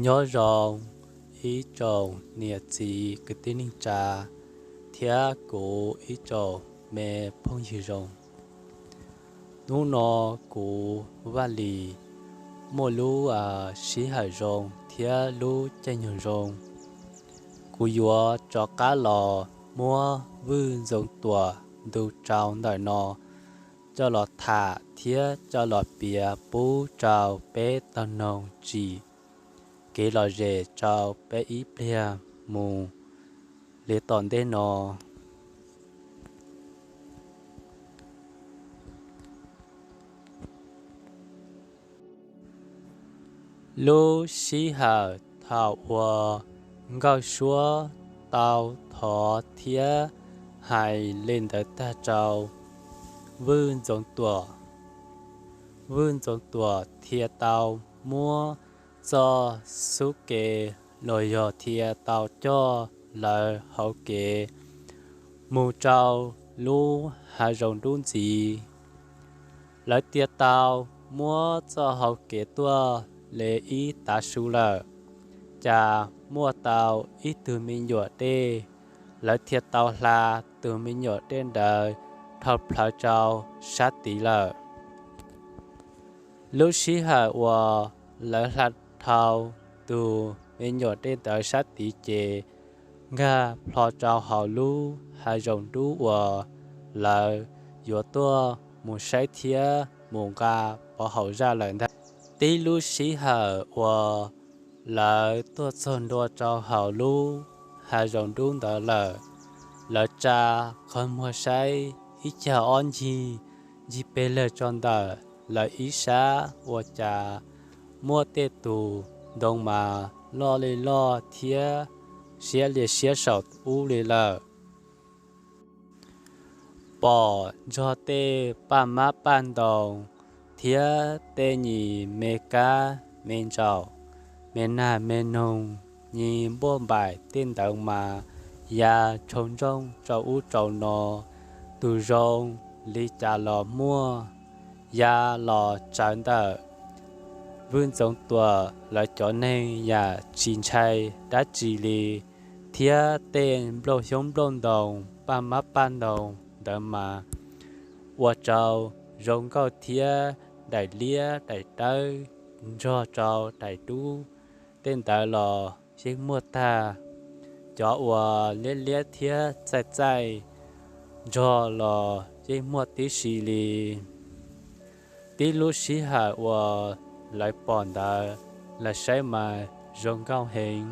Nyob zoo ib tsoom niam txiv kwv tij neej tsa thiab kuv ib tsoom me phooj ywg zoo. Hnub no kuv Vaj Lis muaj lub sij hawm zoo thiab lub caij nyoog zoo, kuv yuav rov qab los muab Vwj Ntxoov Tuam ntu rau ntawm no coj los tham thiab coj los piav pub rau peb tau noog tsim kev lom zem rau peb ib pliag mus li tom ntej no. Lub sij hawm thaum uas Nkauj Suab tau thov thiab hais li ntawd tag rau Vwj Ntxoov Tuam, Vwj Ntxoov Tuam thiaj tau muab txoj xub kev los yog thiaj tau coj lawv hauv kev mus rau lub hav zoov dub ntxiv. Lawv thiaj tau muab txoj hau kev tuaj li ib tav su lawm, cas muaj tau ib tug me nyuam dej, lawv thiaj tau hla tus me nyuam dej ntawd dhau plawv rau sab tid lawm. Lub sij hawm uas lawv hla dhau tus me nyuam dej ntawd sab tid ces nkag plho rau hauv lub hav zoov dub uas lawv yuav tuaj mus saib thiab mus nqa pov haum zaj lawm ntag. Tib lub sij hawm uas lawv tuaj txog ntua rau hauv lub hav zoov dub ntawd lawm, lawv tsa qhov muag saib ib cag ob ncig, ncig pes lawg tso ntawm lawv ib sab ua cas muaj tej tus ntoo mas loj li loj thiab siab li siab saum ub li lawm. Pom nrog tej paj mab paj ntoos thiab tej nyuag me kab me ntsaum, me nag me noog, nyuag npuaj npaim tej ntawd mas ya tshau nrooj rau ub rau no, tus zoo li cas los muaj, ya los tsaws ntawm Vwj Ntxoov Tuam lawv cov neeg yam tsis ntshai dab tsi li, thiab tej nplooj xyoob nplooj ntoos paj mab paj ntoos ntawd mas ua rau zoo nkauj thiab daim liab daim dawb nrog rau daim dub tej ntawd los yeej muaj tag. Cov uas liab liab thiab txaij txaij nrog los yeej muaj tib si li. Tib lub sij hawm uas lawv pom ntawd, lawv saib mas zoo nkauj heev.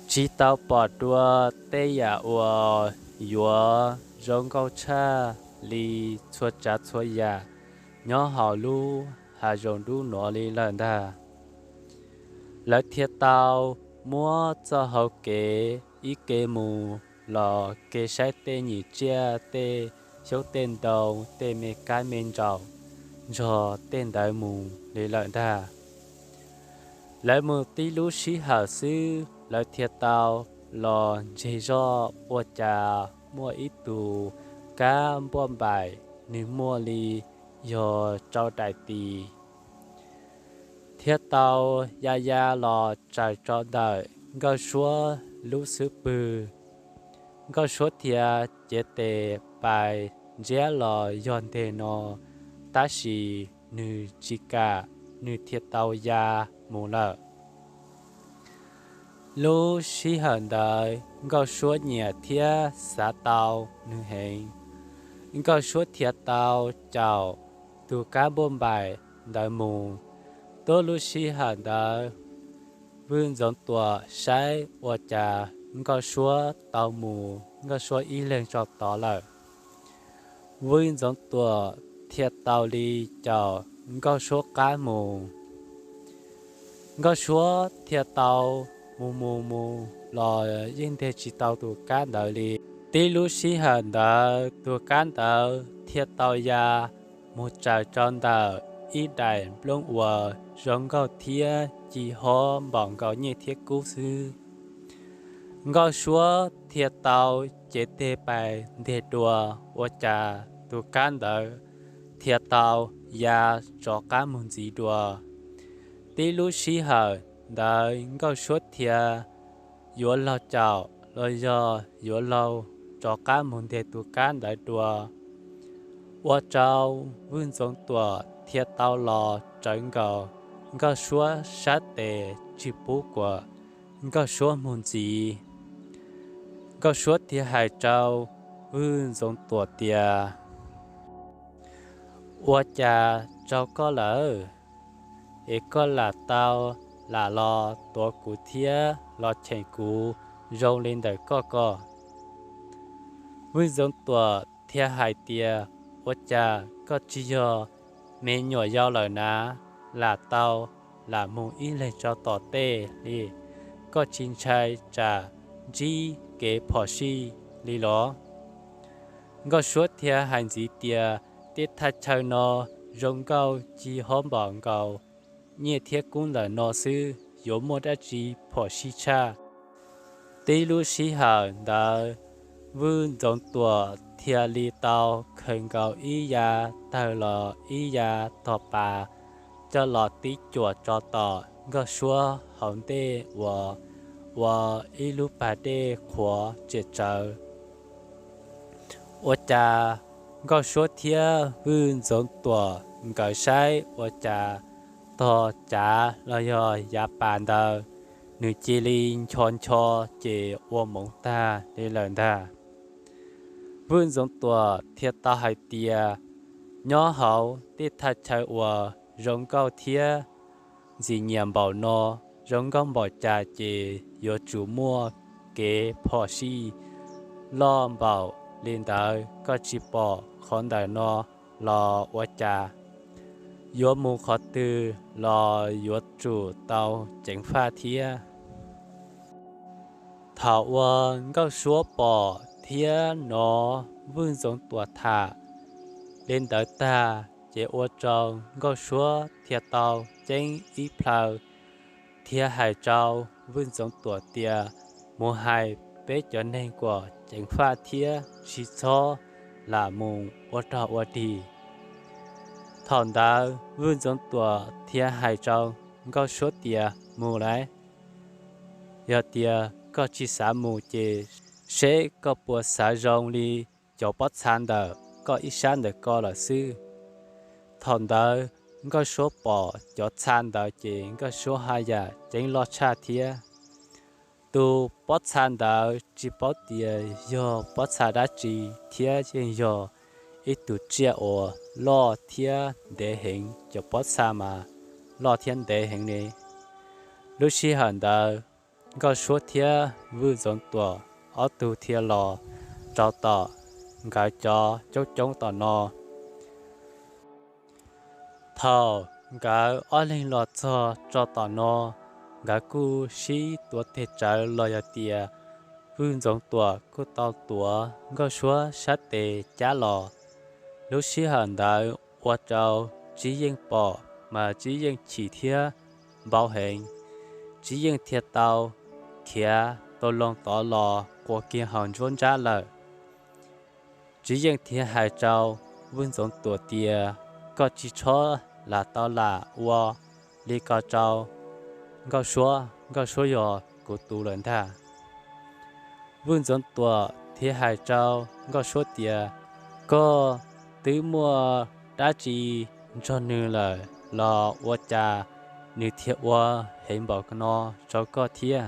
Tsis tau pom dua tej yam uas yuav zoo nkauj tshaj li txhua tsav txhua yam nyob hauv lub hav zoov dub no li lawm ntag. Lawv thiaj tau muab txoj hau kev ib ke mus los ke saib tej nyuam tsiaj, tej xyoob tej ntoo, tej me kab me ntsaum nrog tej ntawd mus li lawm ntag. Lawv mus tib lub sij hawm xwb lawv thiaj tau los ntseg zoj ua cas muaj ib tug kab npuaj npaim, nws muaj li yog rau daim tis, thiaj tau ya ya los tsaws rau ntawm Nkauj Suab lub xub pwg. Nkauj Suab thiaj cev tes pais ntsiab los yog nteg no, tab sis nws tsis kam, nws thiaj tau ya mus lawm. Lub sij hawm ntawd Nkauj Suab nyiam thiab xav tau nws heev. Nkauj Suab thiaj tau caum tus kab npuaj npaim ntawd mus. Tuab lub sij hawm ntawd Vwj Ntxoov Tuam saib ua cas Nkauj Suab tau mus Nkauj Suab ib leeg tso tod lawm. Vwj Ntxoov Tuam thiaj tau li caum Nkauj Suab qab mus. Nkauj Suab thiaj tau mus mus mus los yeej nteg tsis tau tus kab ntawd li. Tib lub sij hawm ntawd tus kab ntawd thiaj tau ya mus tsaws rau ntawm ib daim nplooj uas zoo nkauj thiab ci hob npaum nkaus nyiaj thiab kub xwb. Nkauj Suab thiaj tau cev tes pais nteg dua, ua cas tus kab ntawd thiaj tau ya rov qab mus ntxiv dua. Tib lub sij hawm ntawd Nkauj Suab thiaj yuav laug caum los yog yuav laug rov qab mus ntes tus kab ntawd dua, ua rau Vwj Ntxoov Tuam thiaj tau los tsawv nkaus Nkauj Suab sab tes tsis pub kom Nkauj Suab mus ntxiv. Nkauj Suab thiaj hais rau Vwj Ntxoov Tuam tias, Ua cas rau koj lawm, es koj lam tau lam los tuav kuv thiab los cheem kuv zoo li ntawm koj ko? Vwj Ntxoov Tuam thiaj hais tias, Ua cas koj tsis yog me nyuam yaus lawm na, lam tau lam mus ib leeg rau tom tej li, koj tsis ntshai tsam ntsib kev phom sij li los? Nkauj Suab thiaj hais ntxiv tias, Tej thaj chaw no zoo nkauj ci hob npaum nkaus nyiaj thiab kub ntawm no xwb, yuav muaj dab tsi phom sij tshaj? Tib lub sij hawm ntawd Vwj Ntxoov Tuam thiaj li tau khaws nkaus ib yav tawg los ib yav tog pas coj los tib cuam rau tom Nkauj Suab hauv ntej uas ua ib lub pas dej qhuav riam tsawv. Ua cas Nkauj Suab thiab Vwj Ntxoov Tuam nkawd saib ua cas tog cav los yog yav pas ntawd nws cia li ncho ncho ces ua moov tag li lawm ntag. Vwj Ntxoov Tuam thiaj tau hais tias, Nyob hauv tej thaj chaw uas zoo nkauj thiab ntxim nyiam npaum no, zoo nkauj npaum cas ces yuav tsum muaj kev phom sij loj npaum li ntawd, koj tsis pom qhov ntawm no los ua cas? Yuav mus qhov twg los yuav tsum tau ceev faj thiab. Thaum uas Nkauj Suab pom thiab hnov Vwj Ntxoov Tuam tham li ntawd tag ces ua rau Nkauj Suab thiaj tau ceeb ib plhaw thiab hais rau Vwj Ntxoov Tuam tias, Mus hais peb cov neeg kom ceev faj thiab tsis txhob lam mus ua rog ua dig. Thaum ntawd Vwj Ntxoov Tuam thiaj hais rau Nkauj Suab tias, Mus lauj, yog tias koj tsis xav mus ces seb koj puas xav zoo li cov pob txha ntawm koj ib sab ntawm ko lawm xwb. Thaum ntawd Nkauj Suab pom cov txha ntawd ces Nkauj Suab haj yam ceeb loj tshaj thiab. Tus pob txha ntawd tsis paub tias yog pob txha dab tsi thiab yeej yog ib tug tsiaj uas loj thiab ntev heev, cov pob txha mas loj thiab ntev heev li. Lub sij hawm ntawd Nkauj Suab thiab Vwj Ntxoov Tuam ob tug thiaj los rau tom nkawd cov coob coob tom no. Thaum nkawd ob leeg los txog rau tom no, nkawd kuj sib tuav tes rawv los yog tias Vwj Ntxoov Tuam kuj tau tuav Nkauj Suab sab tes cab los. Lub sij hawm ntawd ua rau Tsib Yeej pom mas Tsib Yeej chim thiab npau heev. Tsib Yeej thiaj tau khiav tau loo tod los quas kiag hauv nruab nrab lawm. Tsib Yeej thiaj hais rau Vwj Ntxoov Tuam tias, Koj tsis txhob lam tau lam ua li ko rau Nkauj Suab, Nkauj Suab yog kuv tus lawm ntag. Vwj Ntxoov Tuam thiaj hais rau Nkauj Suab tias, Koj twb muaj dab tsi nrog nws lawm los ua cas nws thiaj ua heev npaum no rau koj thiab?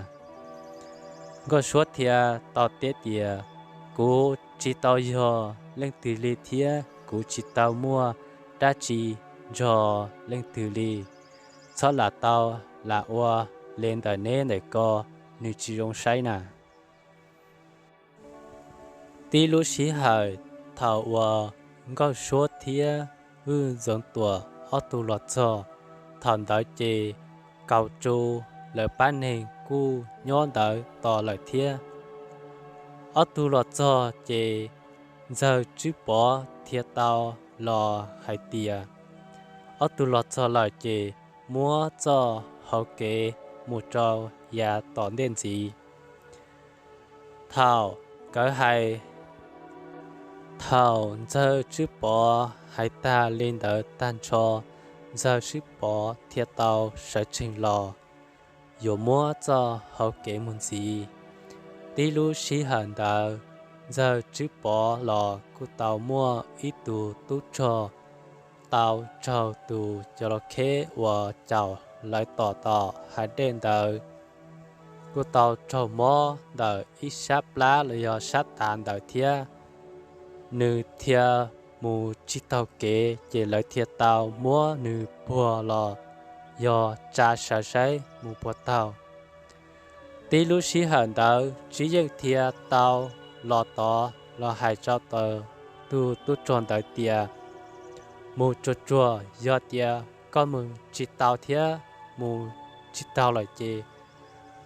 Nkauj Suab thiaj tau teb tias, Kuv tsis tau yog leej twg li thiab kuv tsis tau muaj dab tsi nrog leej twg li. Txhob lam tau lam ua li ntawm neb ntawm ko, nws tsis zoo saib na. Tib lub sij hawm thaum uas Nkauj Suab thiab Vwj Ntxoov Tuam ob tug los txog, thaum ntawd ces Kaus Tsu lawv pab neeg kuj nyob ntawd tos lawm thiab. Ob tug los txog ces Ntxawg Tswb Pov thiaj tau los hais tias, Ob tug los txog lawm ces muab txoj hauv kev mus rau yav tom ntej ntxiv. Thaum nkawd hais, thaum Ntxawg Tswb Pov hais tag li ntawd tag nrho, Ntxawg Tswb Pov thiaj tau sawv tsees los yuav muab txoj hauv kev mus ntxiv. Tib lub sij hawm ntawd, Ntxawg Tswb Pov los kuj tau muaj ib tug tub rog tau raug tus cov laus kheb uas caum lawv tom tom hav dej ntawd kuj tau raug mob ntawm ib sab plab los yog sab tav ntawd thiab. Nws thiaj mus tsis taug kev ces lawv thiaj tau muab nws puag los yog tsa sawv saib mus puas taug. Tib lub sij hawm ntawd Tswb Yeej thiaj tau los tod los hais rau tus tub rog ntawd tias, mus tsuag tsuag, yog tias koj mus tsis tau thiab mus tsis taug lawm ces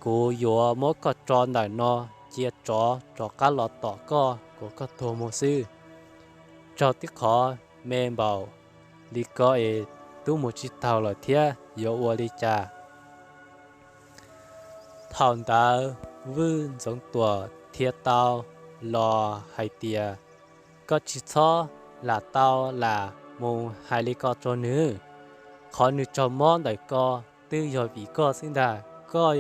kuv yuav muab koj tso ntawm no cia rov rov qab los tom koj kom koj tuag mus xwb. Raug tib qhov me npaum li ko es twb mus tsis taug lawm thiab yuav ua li cas? Thaum ntawd Vwj Ntxoov Tuam thiaj tau los hais tias, koj tsis txhob lam tau lam mus hais li ko rau nws. Qhov nws raug mob ntawm ko twb yog vim koj xwb ntag. Koj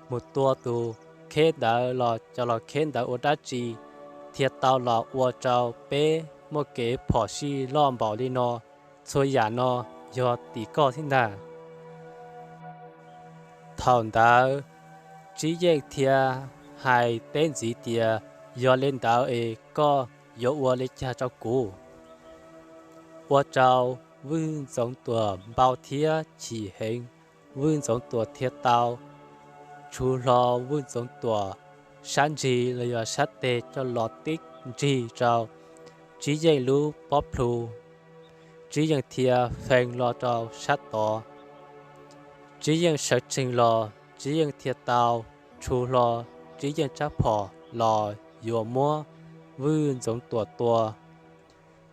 mus tua tus kheb ntawd los cov laus kheb ntawd ua dab tsi thiaj tau los ua rau peb muaj kev phom sij loj npaum li no? Txhua yam no yog tim koj thiab ntag. Thaum ntawd Tsib Yeej thiaj hais teb ntxiv tias, yog li ntawd es koj yuav ua li cas rau kuv? Ua rau Vwj Ntxoov Tuam npau thiab chim heev, Vwj Ntxoov Tuam thiaj tau tshu hlo Vwj Ntxoov Tuam sab ntsig los yog sab teg coj los tib nrig rau Tsib Yeej lub pob plhu. Tsib Yeej thiaj feeb los rau sab tod. Tsib Yeej sawv tsees los, Tsib Yeej thiaj tau tshu hlo Tsib Yeej rab phom los yuav muab Vwj Ntxoov Tuam tua.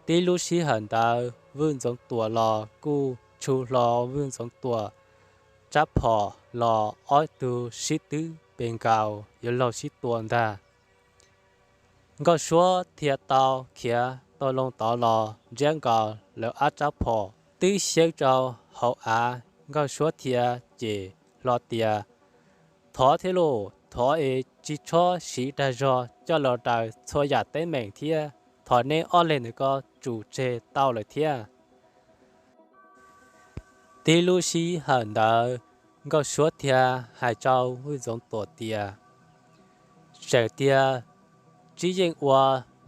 Tib lub sij hawm ntawd Vwj Ntxoov Tuam los kuj tshu hlo Vwj Ntxoov Tuam rab phom los ob tug sib twb pes nkaus yuav luag sib tua ntag. Nkauj Suab thiaj tau khiav tau loo tod los ntsiab nkaus lawv ob rab phom twb xyeeb rau hauv av. Nkauj Suab thiaj cem hlo tias, thov thiab lauj, thov es tsis txhob siv dag zog coj los daws txhua yam teeb meem thiab, thov neb ob leeg ntawm ko tsum tseg tau lawm thiab. Tib lub sij hawm ntawd Nkauj Suab thiaj hais rau Vwj Ntxoov Tuam tias, tseem tiag Tsib Yeej ua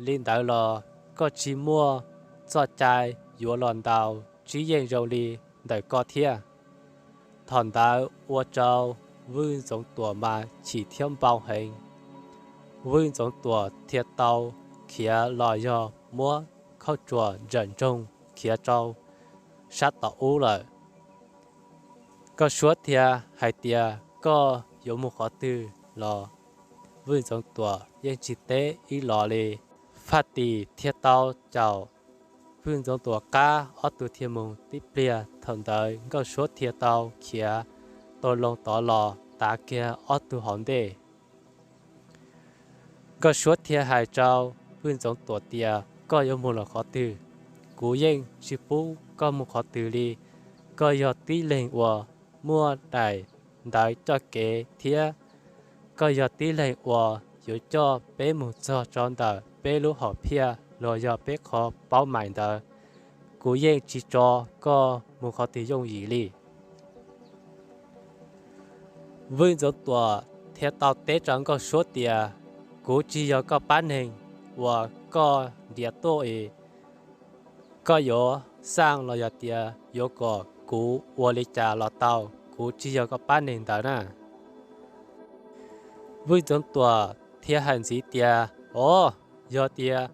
li ntawd los koj tsis muaj txoj cai yuav los ntaus Tsib Yeej zoo li ntawm koj thiab. Thaum ntawd ua rau Vwj Ntxoov Tuam mas chim thiab npau heev. Vwj Ntxoov Tuam thiaj tau khiav los yog muab khauj ruam ntsawm ntsoog khiav rau sab tom ub lawm. Nkauj Suab thiaj hais tias, koj yuav mus qhov twg los? Vwj Ntxoov Tuam yeej tsis teb ib los li. Faj Tim thiaj tau caum Vwj Ntxoov Tuam qab, ob tug thiaj mus tib pliag. Thaum ntawd Nkauj Suab thiaj tau khiav tau loo tod los tav kiag ob tug hauv ntej. Nkauj Suab thiaj hais rau Vwj Ntxoov Tuam tias, koj yuav mus los qhov twg? Kuv yeej tsis pub koj mus qhov twg li. Koj yog tib leeg uas muaj daim ntawv coj kev thiab koj yog tib leeg uas yuav coj peb mus txog rau ntawm peb lub hom phiaj los yog peb qhov paub mais ntawd. Kuv yeej tsis tso koj mus qhov twg yooj yim li. Vwj Ntxoov Tuam thiaj tau teb rau Nkauj Suab tias, kuv tsis yog koj pab neeg uas koj ntiav tuaj es koj yuav xaj los yog tias yuav kom kuv ua li cas los tau, kuv tsis yog koj pab neeg ntawd na. Vwj Ntxoov Tuam thiaj hais ntxiv tias, o, yog tias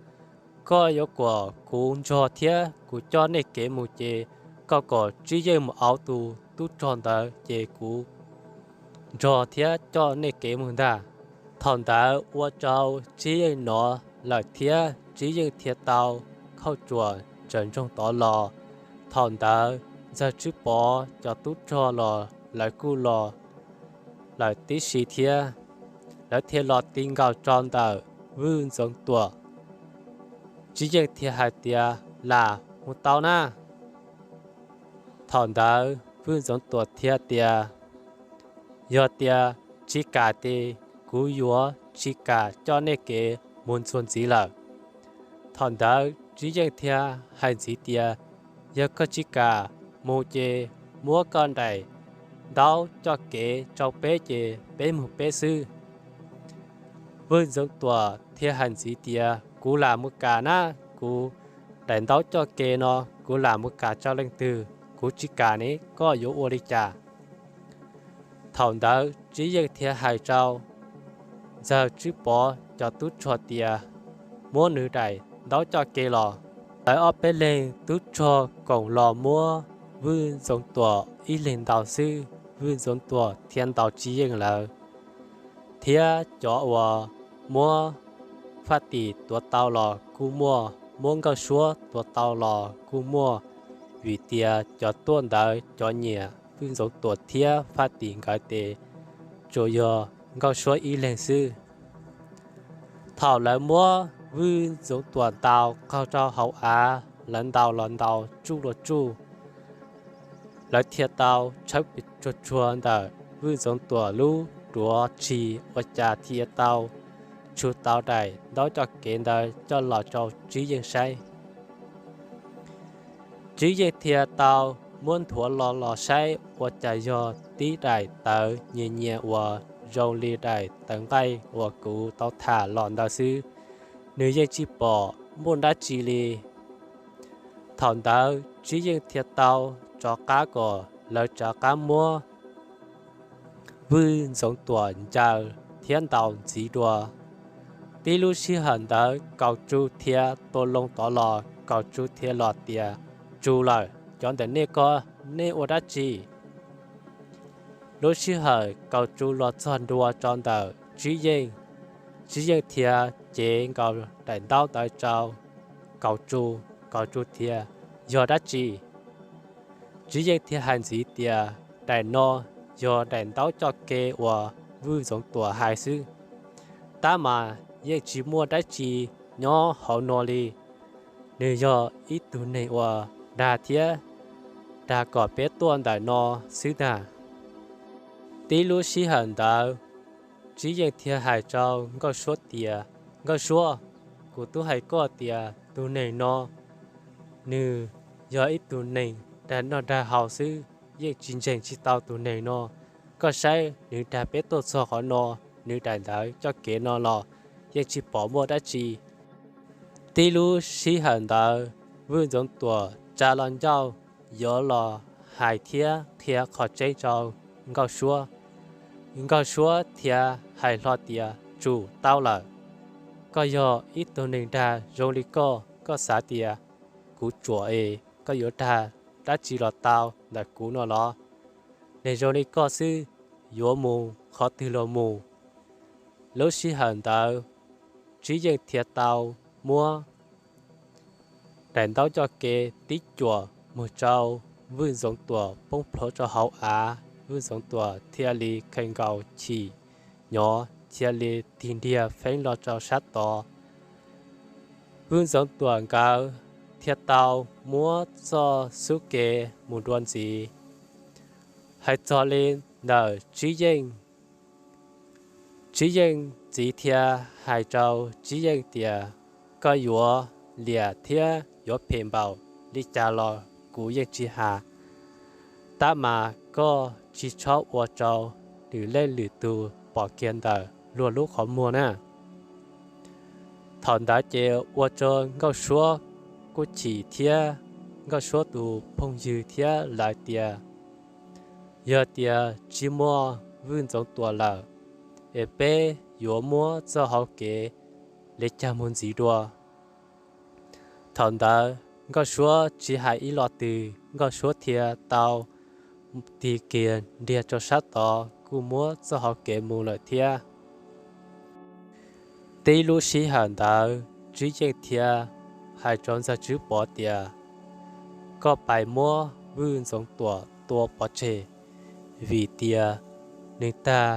koj yuav kom kuv nrog thiab kuv coj nej kev mus ces koj kom Tsib Yeej mus auv tus tub rog ntawd ces kuv nrog thiab coj nej kev mus ntag. Thaum ntawd ua rau Tsib Yeej nov lawm thiab Tsib Yeej thiaj tau khauj ruam tsaws ntsoog tod los. Thaum ntawd Ntxawg Tswb Pov cov tub rog los lawv kuj los lawm tib si thiab, lawv thiaj los ti nkaus rau ntawm Vwj Ntxoov Tuam. Tsib Yeej thiaj hais tias, lam mus tau na. Thaum ntawd Vwj Ntxoov Tuam thiaj tias, Yog tias tsis kam ces kuv yuav tsis kam coj nej kev mus ntxuag ntxiv lawm. Thaum ntawd Tswv Yeej thiaj hais ntxiv tias, Yog koj tsis kam mus ces muab koj daim ntaub coj kev rau peb ces peb mus peb xwb. Vwj Ntxoov Tuam thiaj hais ntxiv tias, Kuv lam mus kam na, kuv daim ntaub coj kev no kuv lam mus kam rau leej twg, kuv tsis kam ne koj yuav ua li cas? Thaum ntawd Tswv Yeej thiaj hais rau Ntxawg Tswb Pov cov tub rog tias, Muab nws daim ntaub coj kev los. Lawv ob peb leeg tub rog koom los muab Vwj Ntxoov Tuam ib leeg ntaus xwb, Vwj Ntxoov Tuam thiaj ntaus Tswv Yeej lawv. Thiab cov uas muab Faj Tim tuav tau los kuj muaj, muab Nkauj Suab tuav tau los kuj muaj, vim tias cov tuaj ntawd cov nyiam Vwj Ntxoov Tuam thiab Faj Tim nkawd ces tsuas yog Nkauj Suab ib leeg xwb. Thaum lawv muab Vwj Ntxoov Tuam ntaus qaug rau hauv av, lawv ntaus los ntaus tsuj los tsuj, lawv thiaj tau tshawb tsuag tsuag ntawm Vwj Ntxoov Tuam lub duav ris ua cas thiaj tau tshum tau daim ntaub coj kev ntawd coj los rau Tswv Yeej saib. Tswv Yeej thiaj tau muab nthuav los los saib ua cas yog tib daim tawv nyias nyias uas zoo li daim tawv nqaij uas kuv tau tham los ntawd xwb, nws yeej tsis pom muaj dab tsi li. Thaum ntawd Tswv Yeej thiaj tau rov qab kom lawv rov qab muab Vwj Ntxoov Tuam ncaws thiab ntaus ntxiv dua. Tib lub sij hawm ntawd Kaus Tsu thiaj tua loo tod los, Kaus Tsu thiaj los tias, Tsu lawm, cov ntawm nej ko, nej ua dab tsi? Lub sij hawm Kaus Tsu los txog ntua rau ntawm Tswv Yeej, Tswv Yeej thiaj cev nkaus daim ntaub ntawd rau Kaus Tsu, Kaus Tsu thiaj, Yog dab tsi? Tswv Yeej thiaj hais ntxiv tias, Daim no yog daim ntaub coj kev uas Vwj Ntxoov Tuam hais xwb, tab mas yeej tsis muaj dab tsi nyob hauv no li. Nws yog ib tug neeg uas dag thiab dag kom peb tuaj ntawm no xwb ntag. Tib lub sij hawm ntawd, Tswv Yeej thiaj hais rau Nkauj Suab tias, Nkauj Suab, kuv twb hais koj tias tus neeg no nws yog ib tug neeg dag noj dag haus xwb, yeej tsis ntseeg tsis tau tus neeg no. Koj saib nws dag peb tuaj txog qhov no, nws daim ntawv coj kev no los yeej tsis pom muaj dab tsi. Tib lub sij hawm ntawd Vwj Ntxoov Tuam tsa los ncauj yuav los hais thiab qhia qhov tseeb rau Nkauj Suab. Nkauj Suab thiaj hais hlo tias, Tsum tau lawm, koj yog ib tug neeg dag zoo li koj, koj xav tias kuv tsuam es koj yuav dag dab tsi los tau ntawm kuv no los? Neeg zoo li koj xwb yuav mus qhov twg los mus. Lub sij hawm ntawd Tswv Yeej thiaj tau muab daim ntaub coj kev tib cuam mus rau Vwj Ntxoov Tuam poob plhuav rau hauv av, Vwj Ntxoov Tuam thiaj li khaws nkaus chim nyov thiaj li tig ntiag feeb los rau sab tod. Vwj Ntxoov Tuam nkawd thiaj tau muab txoj xub kev mus dua ntxiv. Hais txog li ntawm Tswv Yeej, Tswv Yeej txiv thiaj hais rau Tswv Yeej tias, Koj yuav liam thiab yuav phem npaum li cas los kuv yeej tsis hais, tab mas koj tsis txhob ua rau lwm leej lwm tus pom kiag ntawm luag lub qhov muag na. Thaum ntawd ces ua rau Nkauj Suab kuj chim thiab Nkauj Suab tus phooj ywg thiab lawv tias, Yog tias tsis muaj Vwj Ntxoov Tuam lawm es peb yuav muab txoj hauv kev li cas mus ntxiv dua? Thaum ntawd Nkauj Suab tsis hais ib lo twg, Nkauj Suab thiaj tau tig kiag ntiag rau sab tod kuj muab txoj hauv kev mus lawm thiab. Tib lub sij hawm ntawd Tswv Yeej thiaj hais rau Ntxawg Tswb Pov tias, Koj pais muab Vwj Ntxoov Tuam tua pov tseg, vim tias nws tag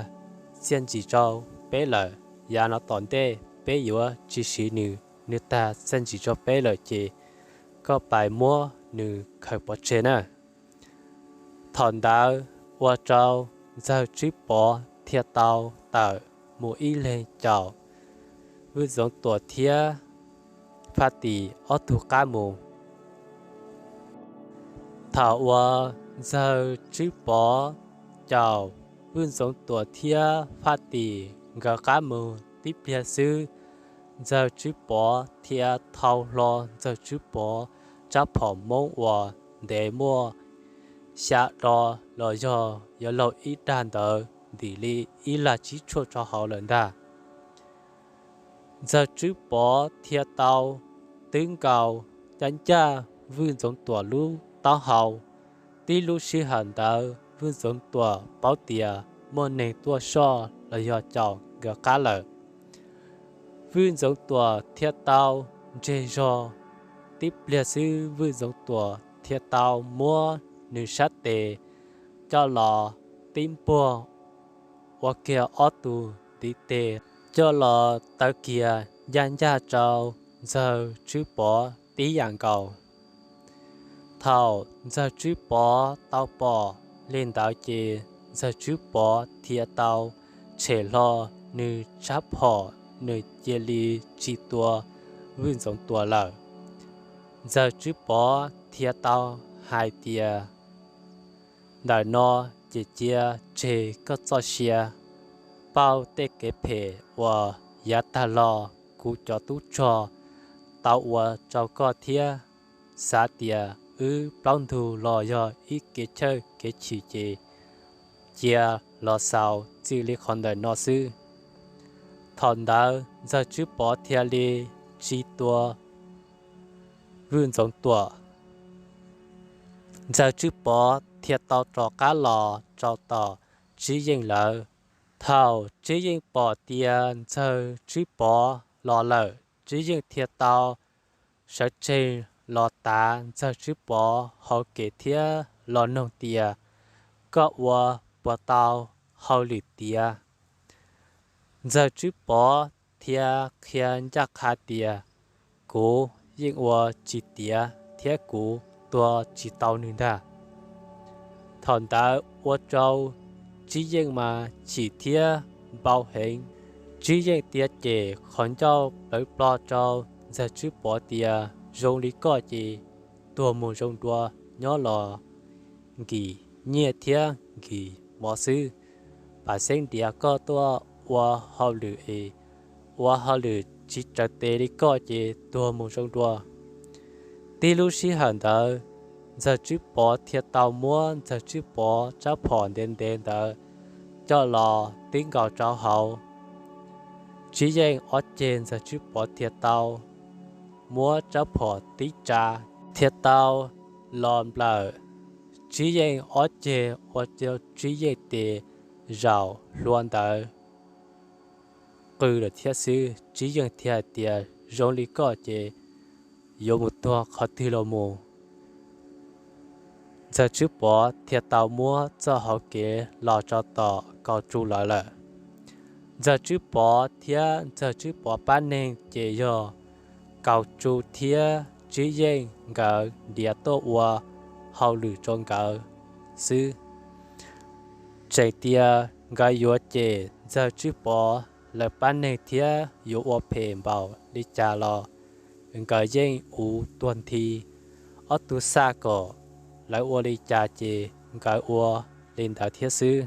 txiaj ntsig rau peb lawm, yav no tom ntej peb yuav tsis siv nws, nws tag txiaj ntsig rau peb lawm ces koj pais muab nws khaws pov tseg na. Thaum ntawd ua rau Ntxawg Tswb Pov thiaj tau tawm mus ib leeg caum Vwj Ntxoov Tuam thiab Faj Tim ob tug qab mus. Thaum uas Ntxawg Tswb Pov caum Vwj Ntxoov Tuam thiab Faj Tim nkawd qab mus tib pliag xwb, Ntxawg Tswb Pov thiaj thau hlo Ntxawg Tswb Pov rab phom Hmoob uas ntev muaj xya do los yog yuav laug ib dag ntawd ntim li ib lag tsib tshuaj rau hauv lawm ntag. Ntxawg Tswb Pov thiaj tau twb nkaus ncaj ncaj Vwj Ntxoov Tuam lub taub hau. Tib lub sij hawm ntawd Vwj Ntxoov Tuam paub tias muaj neeg tuaj soj los yog caum nkawd qab lawm. Vwj Ntxoov Tuam thiaj tau ntseg zog. Tib pliag xwb Vwj Ntxoov Tuam thiaj tau muab nws sab tes coj los tib npuag ua kiag ob tug ntiv tes coj los taw kiag ncaj ncaj rau Ntxawg Tswb Pov tib yam nkaus. Thaum Ntxawg Tswb Pov tau pom li ntawd ces Ntxawg Tswb Pov thiaj tau tshem hlo nws rab phom, nws cia li tsis tua Vwj Ntxoov Tuam lawm. Ntxawg Tswb Pov thiaj tau hais tias, ntawm no ces cia tseg koj txoj sia, pauj tej kev phem uas yav tag los kuv cov tub rog tau ua rau koj thiab. Xav tias wb plaub ntug los yog ib kev chawj kev chim ces cia los xaus txij li qhov ntawm no xwb. Thaum ntawd Ntxawg Tswb Pov thiaj li tsis tua Vwj Ntxoov Tuam. Ntxawg Tswb Pov thiaj tau rov qab los rau tom Tswb Yeej lawv. Thaum Tswb Yeej pom tias Ntxawg Tswb Pov los lawm, Tswb Yeej thiaj tau sawv tsees los tav Ntxawg Tswb Pov hauv kev thiab los noog tias, koj ua puas tau hauj lwm tiav? Ntxawg Tswb Pov thiaj qhia ncaj qha tias, kuv yeej ua tsis tiav thiab kuv tua tsis tau nws ntag. Thaum ntawd ua rau Tswb Yeej mas chim thiab npau heev. Tswb Yeej thiaj cem qhov ncauj plawv plo rau Ntxawg Tswb Pov tias, zoo li koj ces tuag mus zoo dua, nyob los nkim nyiaj thiab nkim mov xwb. Pam xeeb ntiav koj tuaj ua hauj lwm es ua hauj lwm tsis raws tes li koj ces tuag mus zoo dua. Tib lub sij hawm ntawd Ntxawg Tswb Pov thiaj tau muab Ntxawg Tswb Pov rab phom ntev ntev ntawd coj los tib nkaus rau hauv Tswb Yeej ob ceg. Ntxawg Tswb Pov thiaj tau muab rab phom tib tsa thiaj tau los nplawm Tswb Yeej ob ceg ua rau Tswb Yeej tes zaum hlua ntawd qw lawm thiab xwb. Tswb Yeej thiaj hais tias, zoo li koj ces yuav mus tuag qhov twg los mus. Ntxawg Tswb Pov thiaj tau muab txoj hauv kev los rau tom Kaus Tsu lawv lawm. Ntxawg Tswb Pov thiab Ntxawg Tswb Pov pab neeg ces yog Kaus Tsu thiab Tswb Yeej nkawd ntiav tuaj ua hauj lwm rau nkawd xwb. Tseem tias nkawd yuav cem Ntxawg Tswb Pov lawv pab neeg thiab yuav ua phem npaum li cas los nkawd yeej uv tuag nthi. Ob tug xaj kom lawv ua li cas ces nkawd ua li ntawd thiab xwb.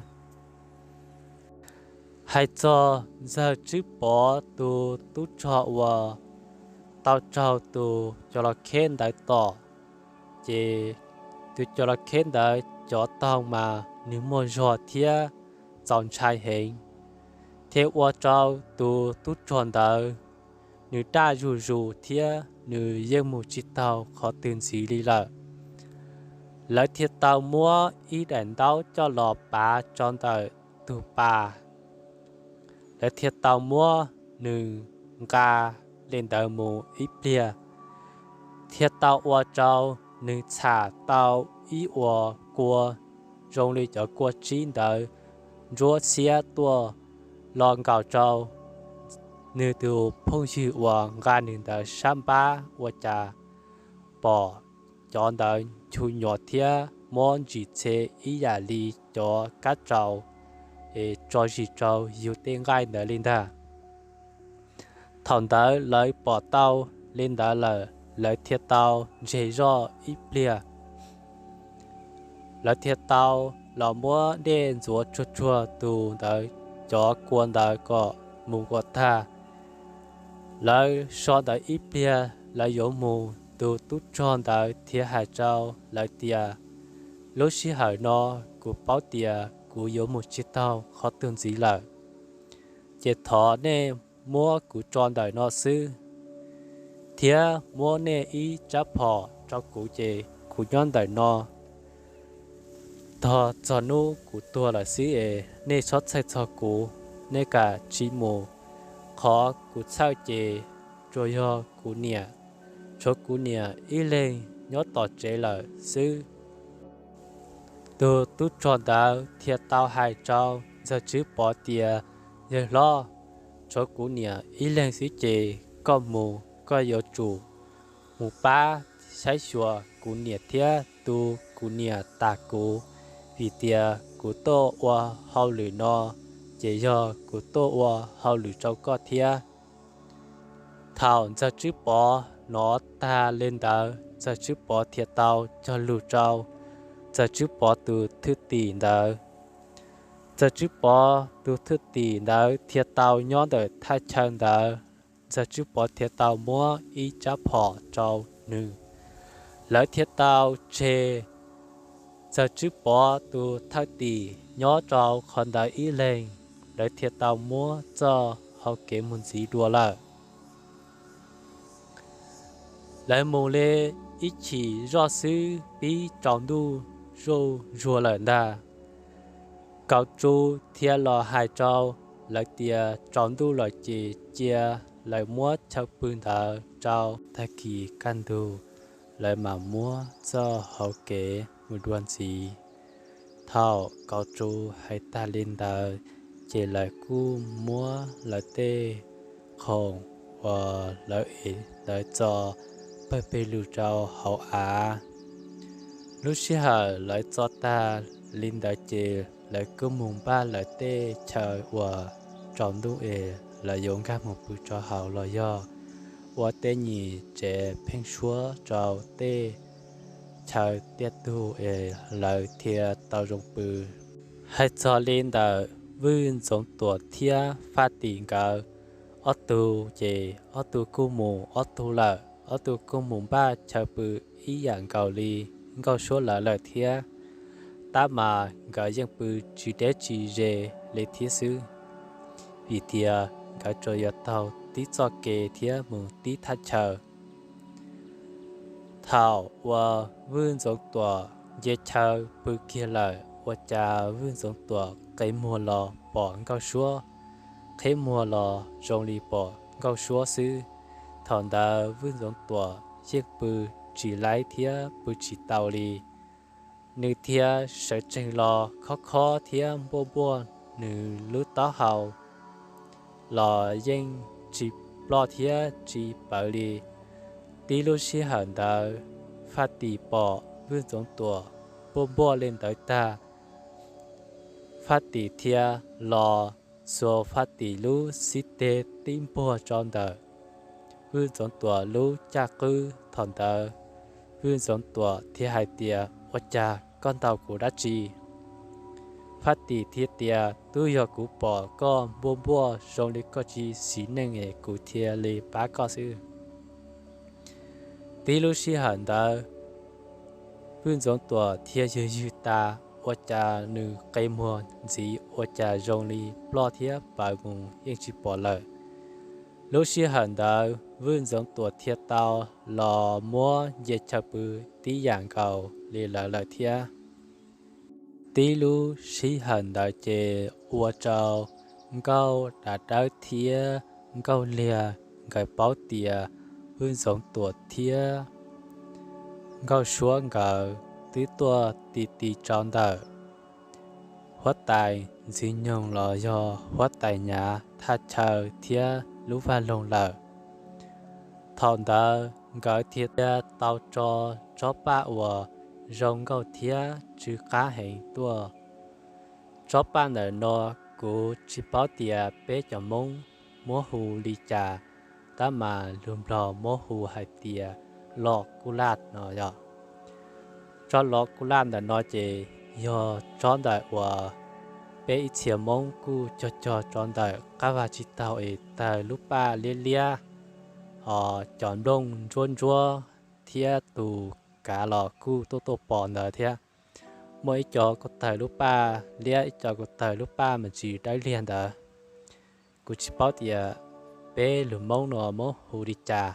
Hais txog Ntxawg Tswb Pov tus tub rog uas tau raug tus cov los kheb ntawd tom, ces tus cov los kheb ntawd cov taug mas nws muaj zog thiab txaus ntshai heev, thiaj ua rau tus tub rog ntawd nws daj zuj zus thiab nws yeej mus tsis taug qhov twg ntxiv li lawm. Lawv thiaj tau muab ib daim ntaub coj los pav rau ntawm tus pas. Lawv thiaj tau muab nws nqa li ntawd mus ib pliag, thiaj tau ua rau nws txham tau ib uas kua zoo li cov kua tsib ntawd ntsuab xiab tuaj los nkaum rau nws tus phooj ywg uas nqa nws ntawd sab npab, ua cas pom cov ntawd nchu nyuam thiab muab ntsis txhe ib yam li cov kab tsaus es tso zis rau yus tej nqaij ntawd li ntag. Thaum ntawd lawv pom tau li ntawd lawm, lawv thiaj tau ntseg zoj ib pliag. Lawv thiaj tau los muab dej ntxuav tsuag tsuag tus ntawd cov kua ntawd kom mus kom tag. Lawv so ntawd ib pliag lawv yuav mus, tus tub rog ntawd thiaj hais rau lawv tias, lub sij hawm no kuv paub tias kuv yuav mus tsis taug qhov twg ntxiv lawm, ces thov nej muab kuv tso ntawm no xwb, thiab muab nej ib rab phom rau kuv ces kuv nyob ntawm no. Tos txog hnub kuv tuag lawm xwb es nej txhob txhawj txog kuv, nej kav tsij mus. Qhov kuv txhawj ces tsuas yog kuv niam, tshuav kuv niam ib leeg nyob tom tsev lawm xwb. Tus tub rog ntawd thiaj tau hais rau Ntxawg Tswb Pov tias, yawg hlob, tshuav kuv niam ib leeg xwb ces koj mus koj yuav tsum mus pab saib xyuas kuv niam thiab tu kuv niam tas kuv, vim tias kuv tuaj ua hauj lwm no ces yog kuv tuaj ua hauj lwm rau koj thiab. Thaum Ntxawg Tswb Pov hnov tag li ntawd, Ntxawg Tswb Pov thiaj tau cog lus rau Ntxawg Tswb Pov tus thwj tim ntawd. Ntxawg Tswb Pov tus thwj tim ntawd thiaj tau nyob ntawm thaj chaw ntawd, Ntxawg Tswb Pov thiaj tau muab ib rab phom rau nws. Lawv thiaj tau tseg Ntxawg Tswb Pov tus thwj tim nyob rau qhov ntawd ib leeg, lawv thiaj tau muab txoj hau kev mus ntxiv dua lawm. Lawv mus li ib chim zoj xwb pib tsaus ntuj zuj zuag lawm ntag. Kauv Tsu thiaj los hais rau lawv tias tsaus ntuj lawm ces cia lawv muab chaw pw ntawd rau tag kis kaj ntug, lawv mam muab txoj hau kev mus dua ntxiv. Thaum Kauv Tsu hais tag li ntawd, ces lawv kuj muab lawv tej khoom uas lawv ev ntawd txo pawg pes lug rau hauv av. Lub sij hawm lawv txo tag li ntawd ces lawv kuj mus npaj lawv tej chaw uas tsaus ntuj es lawv yuav nkag mus pw rau hauv los yog ua tej nyim tsev pheeb suab rau tej chaw tiaj tug es lawv thiaj tau zoo pw. Hais txog li ntawm Vwj Ntxoov Tuam thiab Faj Tim nkawd ob tug ces ob tug kuj mus ob tug lawm, ob tug kuj mus npaj chaw pw ib yam nkaus li Nkauj Suab lawv lawm thiab. Tab mas nkawd yeej pw tsis deb tsis ze li thiab xwb, vim tias nkawd tsuas yuav taug tib txoj kev thiab mus tib thaj chaw. Thaum uas Vwj Ntxoov Tuam nce chaw pw kiag lawm, ua cas Vwj Ntxoov Tuam qe muag los pom Nkauj Suab, qheb muag los zoo li pom Nkauj Suab xwb. Thaum ntawd Vwj Ntxoov Tuam yeej pw tsis laib thiab pw tsis tau li. Nws thiaj sawv tsees los khob khob thiab npuaj npuaj nws lub taub hau los yeej tsis ploj thiab tsis pawv li. Tib lub sij hawm ntawd, Faj Tim pom Vwj Ntxoov Tuam npuaj npuaj li ntawd tag, Faj Tim thiaj los xuas Faj Tim lub xib teg tib npuag rau ntawm Vwj Ntxoov Tuam lub caj qwb. Thaum ntawd Vwj Ntxoov Tuam thiaj hais tias, ua cas koj ntaus kuv dab tsi? Faj Tim thiaj tias, twb yog kuv pom koj npuaj npuaj zoo li koj tsis xis neej es kuv thiaj li pab koj xwb. Tib lub sij hawm ntawd, Vwj Ntxoov Tuam thiaj ywg ywg tas, ua cas nws qe muag ntxiv ua cas zoo li ploj thiab pawv mus yeej tsis pom lawm. Lub sij hawm ntawd Vwj Ntxoov Tuam thiaj tau los muab nce chaw pw tib yam nkaus li lawv lawm thiab. Tib lub sij hawm ntawd ces ua rau Nkauj Dav Dawb thiab Nkauj Liag nkawd paub tias Vwj Ntxoov Tuam thiab Nkauj Suab nkawd twb tuaj ti ti rau ntawm huab tais Ntxwg Nyoog los yog huab tais Nyav thaj chaw thiab lub vaj loog lawm. Thaum ntawd nkawd thiaj tau tso tsob paj uas zoo nkauj thiab tsw qab heev tuaj. Tsob paj ntawm no kuv tsis paub tias peb cov Hmoob muab hu li cas, tab mas lus Nplog muab hu hais tias los kuj laj no yog. Tsob los kuj laj ntawm no ces yog tsob ntawm uas peb ib txhia Hmoob kuj cog cog tso ntawm qab vaj tsis taug es tawg lub paj liab liab, ho cov nplooj ntsuab ntsuab thiab tus kav los kuj tuaj tuaj pom ntawd thiab. Muaj ib co kuj tawg lub paj liab, ib co kuj tawg lub paj me ntsis dawb liag ntawd. Kuv tsis paub tias peb lus Hmoob no muab hu li cas,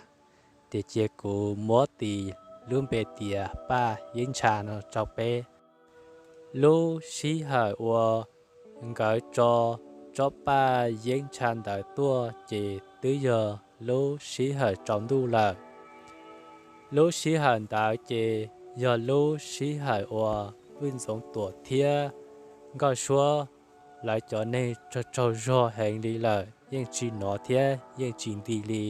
tiam sis kuv muab tis lub npe tias paj yeeb ntsha no rau peb. Lub sij hawm uas nkawd tso tsob paj yeeb ntsha ntawd tuaj ces twb yog lub sij hawm tsaus ntuj lawm. Lub sij hawm ntawd ces yog lub sij hawm uas Vwj Ntxoov Tuam thiab Nkauj Suab lawv cov neeg tsaug tsaug zog heev li lawm, yeej tsis hnov thiab yeej tsis nti li.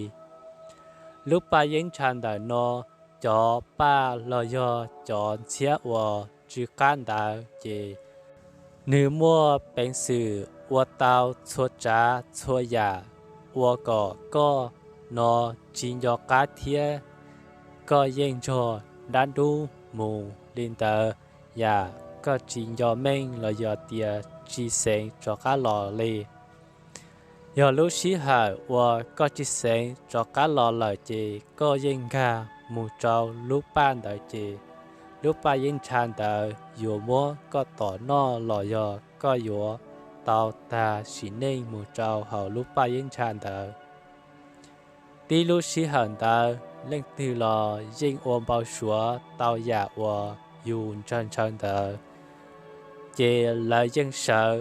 Lub paj yeeb ntsha ntawm no, cov paj los yog cov ntxhiab uas tsw qab ntawd ces nws muaj peev xwm ua tau txhua tsav txhua yam ua kom koj no tsis nco qab thiab koj yeej nrog dab ntub mus li ntawd, yam koj tsis nco meej los yog tias tsis xeev rov qab los li. Yog lub sij hawm uas koj tsis xeev rov qab los lawm ces koj yeej nkag mus rau lub paj ntawd ces lub paj yeeb ntsha ntawd yuav muab koj tom noj los yog koj yuav tau tag sim neej mus rau hauv lub paj yeeb ntsha ntawd. Tib lub sij hawm ntawd leej twg los yeej ua npau suav tau yam uas yus ntshaw ntshaw ntawd, ces lawv yeej sawv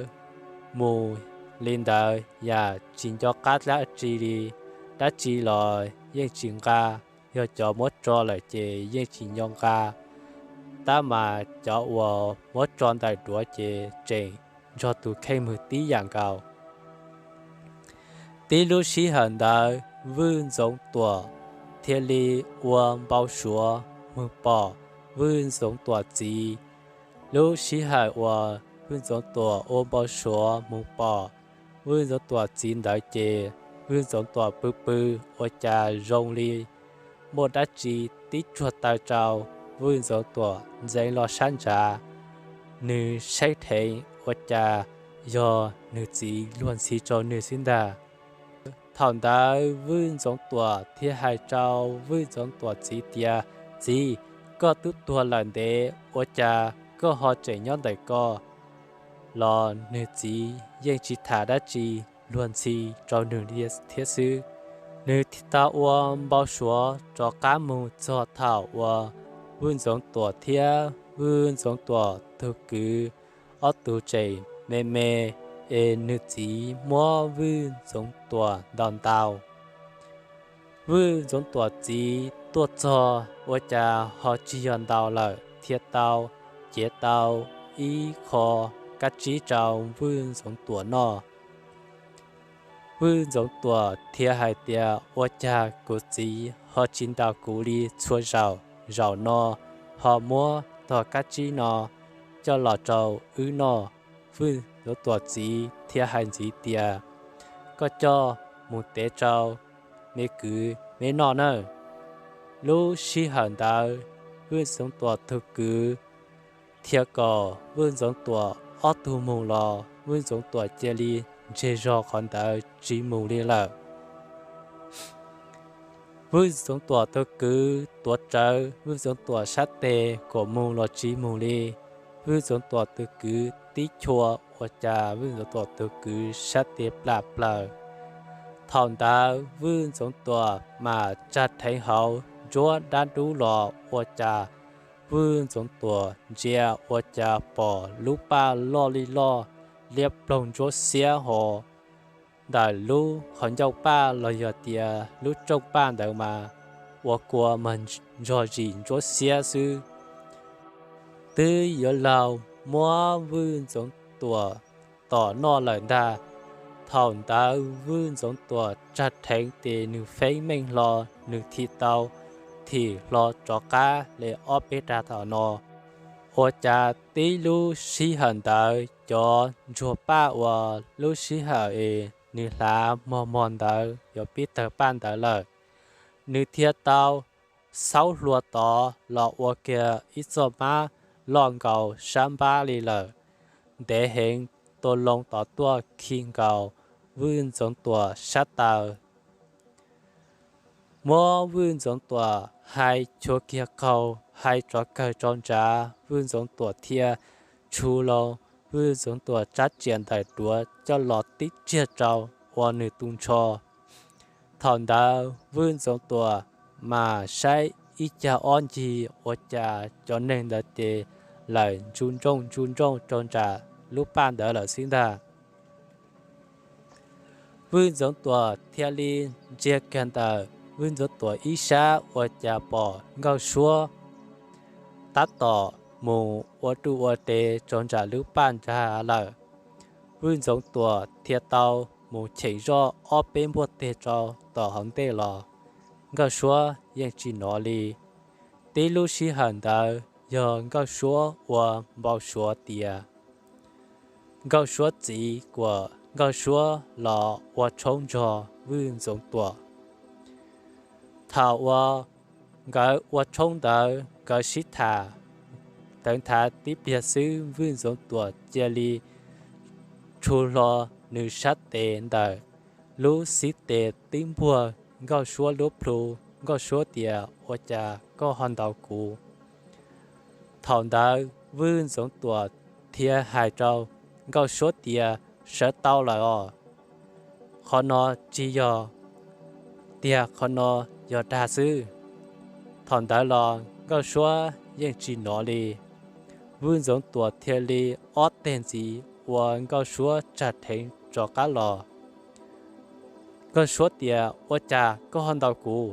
mus li ntawd yam tsis nco qab dab tsi li. Dab tsi los yeej tsis nqa, yog cov muab tso lawm ces yeej tsis nco nqa, tab mas cov uas muab tso ntawm duav ces tseem nrog tus kheej mwg tib yam nkaus. Tib lub sij hawm ntawd Vwj Ntxoov Tuam thiaj li ua npau suav mus pom Vwj Ntxoov Tuam txiv. Lub sij hawm uas Vwj Ntxoov Tuam ua npau suav mus pom Vwj Ntxoov Tuam txiv ntawd ces Vwj Ntxoov Tuam pw pw ua cas zoo li muaj dab tsi tib tsuag taw rau Vwj Ntxoov Tuam ntxeev los sab ntsav. Nws saib dheev ua cas yog nws txiv luag ntxhi rau nws xwb ntag. Thaum ntawd Vwj Ntxoov Tuam thiaj hais rau Vwj Ntxoov Tuam txiv tias, Txiv, koj twb tuag lawm ntev ua cas koj ho tseem nyob ntawm ko? Los nws txiv yeej tsis tham dab tsi, luag ntxhi rau nws thiab xwb. Nws tau ua npau suav rov qab mus txog thaum uas Vwj Ntxoov Tuam thiab Vwj Ntxoov Tuam tus kwv ob tug tseem me me, es nws txiv muab Vwj Ntxoov Tuam ntaus ntaus. Vwj Ntxoov Tuam txiv tuaj txog ua cas ho tsis yog ntaus lawm thiaj tau cev tau ib qho kab tsib rau Vwj Ntxoov Tuam noj. Vwj Ntxoov Tuam thiaj hais tias, Ua cas kuv txiv ho tsis ntaus kuv li txhua zaus, zaum no ho muab tog kab tsib no coj los rau wb noj? Vwj Ntxoov Tuam txiv thiaj hais ntxiv tias, Koj coj mus tev rau me kwv me noj nawb. Lub sij hawm ntawd Vwj Ntxoov Tuam tus kwv thiaj kom Vwj Ntxoov Tuam ob tug mus los Vwj Ntxoov Tuam cia li ntseg zog qhov ntawd tsis mus li lawm. Vwj Ntxoov Tuam tus kwv tuav rawv Vwj Ntxoov Tuam sab tes kom mus los tsis mus li. Vwj Ntxoov Tuam tus kwv tib chua ua cas Vwj Ntxoov Tuam tus kwv sab tes plam plaws. Thaum ntawd Vwj Ntxoov Tuam mam tsag rheev hauv nruab dab ntub los ua cas Vwj Ntxoov Tuam ntsia ua cas pom lub paj loj li loj liab ploog ntsuab xiab ho ntawm lub qhov ncauj paj los yog tias lub rooj paj ntawd mas ua kua mas ntsog zim ntsuab xiab xwb. Twb yuav laug muab Vwj Ntxoov Tuam tom noj lawm ntag. Thaum ntawd Vwj Ntxoov Tuam tsag rheev tes nws feeb meej hlo, nws thiaj tau thim hlo rov qab li ob peb rag tom no. Ua cas tib lub sij hawm ntawd cov ntsuag paj uas lub sij hawm es nws hlav mog mog ntawd yuav pib tawg paj ntawd lawm, nws thiaj tau xaub hlua tod los ua kiag ib txoj mab loj nkaus sab npab li lawm, ntev heev, tua loo tod tuaj khi nkaus Vwj Ntxoov Tuam sab taw. Muab Vwj Ntxoov Tuam hais chua kiag qaug, hais tsov kawg tsau ntsav, Vwj Ntxoov Tuam thiaj tshu hlo Vwj Ntxoov Tuam tsab riam ntawm duav coj los tib tsiag rau ua nws tu nrho. Thaum ntawd Vwj Ntxoov Tuam mas saib ib cag ob ncig ua cas cov neeg ntawd ces lawm ntsuj nrooj ntsuj nrooj rau nram lub paj ntawd lawm xwb ntag. Vwj Ntxoov Tuam thiaj li ntsia kiag ntawm Vwj Ntxoov Tuam ib sab ua cas pom Nkauj Suab tab tom mus ua ruj ua res rau nram lub paj ntawd lawm. Vwj Ntxoov Tuam thiaj tau mus cheem zoj ob peb npuaj teg rau tom hauv ntej los, Nkauj Suab yeej tsis hnov li. Tib lub sij hawm ntawd yog Nkauj Suab ua npau suav tias Nkauj Suab txiv kuas Nkauj Suab los ua tshoob nrog Vwj Ntxoov Tuam. Thaum uas nkawd ua tshoob ntawd nkawd sib tham tawv nthav tib pliag xwb Vwj Ntxoov Tuam cia li tshu hlo nws sab tes ntawm lub xib tes tib npuag Nkauj Suab lub plhu. Nkauj Suab tias, Ua cas koj ho ntaus kuv? Thaum ntawd Vwj Ntxoov Tuam thiaj hais rau Nkauj Suab tias, Sawv tau lawm os, qhov no tsis yog tiag, qhov no yog dag xwb. Thaum ntawd los Nkauj Suab yeej tsis hnov li. Vwj Ntxoov Tuam thiaj li ob teg ntxiv ua Nkauj Suab tsag rheev rov qab los. Nkauj Suab tias, Ua cas koj ho ntaus kuv?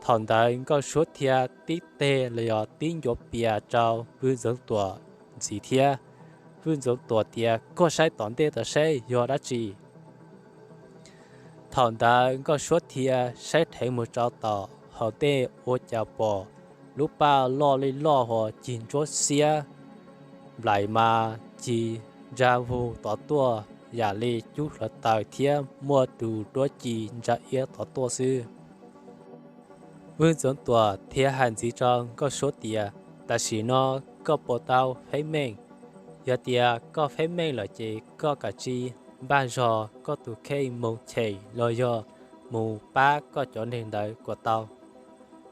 Thaum ntawd Nkauj Suab thiaj tib teg los yog tib ncuav pias rau Vwj Ntxoov Tuam ntxiv thiab. Vwj Ntxoov Tuam tias, Koj saib tom ntej tod seb yog dab tsi. Thaum ntawd Nkauj Suab thiaj saib rheev mus rau tom hauv ntej ua cas pom lub paj loj li loj hos cig ntsuab xiab, nplaim mas cig ntsa vug tod tuaj yam li cub hluav taws thiab muaj tus duab ci ntsa iab tod tuaj xwb. Vwj Ntxoov Tuam thiaj hais ntxiv rau Nkauj Suab tias, Tam sim no koj puas tau feeb meej? Yog tias koj feeb meej lawm ces koj kav tsij npaj zog koj tus kheej mus cheem los yog mus pab koj cov neeg ntawd kom tau,